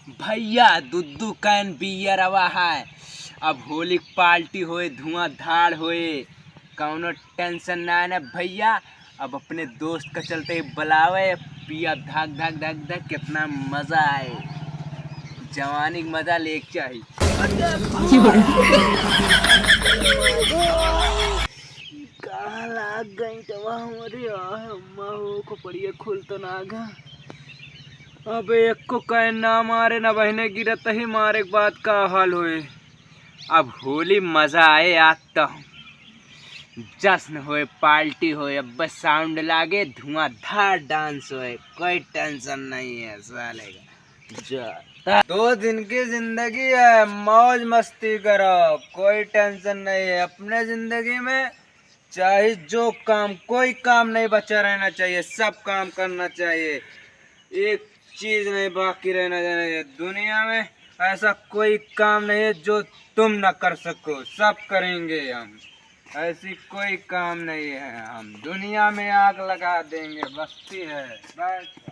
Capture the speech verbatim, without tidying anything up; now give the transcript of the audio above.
भैया, दू दू कैन बियर आवा है। अब होली पार्टी होए, धुआंधार होए, कौनो टेंशन ना है ना भैया। अब अपने दोस्त का चलते ही बुलावे, पिया धक धक धक धक, कितना मजा आए। जवानी का मजा लेके चाही। कहाँ लाग गई दवा हमारे? आह, अम्मा हो, खोपड़िया खुल तो ना गा। अबे एको कैन ना मारे ना बहिने, गिरत ही मारे के बाद का हाल होए। अब होली मजा आए आज तो। जश्न होए, पार्टी होए, अब बस साउंड लागे, धुआंधार डांस होए, कोई टेंशन नहीं है साले का। जा। दो दिन की जिंदगी है, मौज मस्ती करो, कोई टेंशन नहीं है। अपने जिंदगी में चाहे जो काम, कोई काम नहीं बचा रहना चाहिए, सब काम करना चाहिए। एक चीज नहीं बाकी रहना चाहिए। दुनिया में ऐसा कोई काम नहीं है जो तुम ना कर सको, सब करेंगे हम। ऐसी कोई काम नहीं है, हम दुनिया में आग लगा देंगे। बस्ती है बस।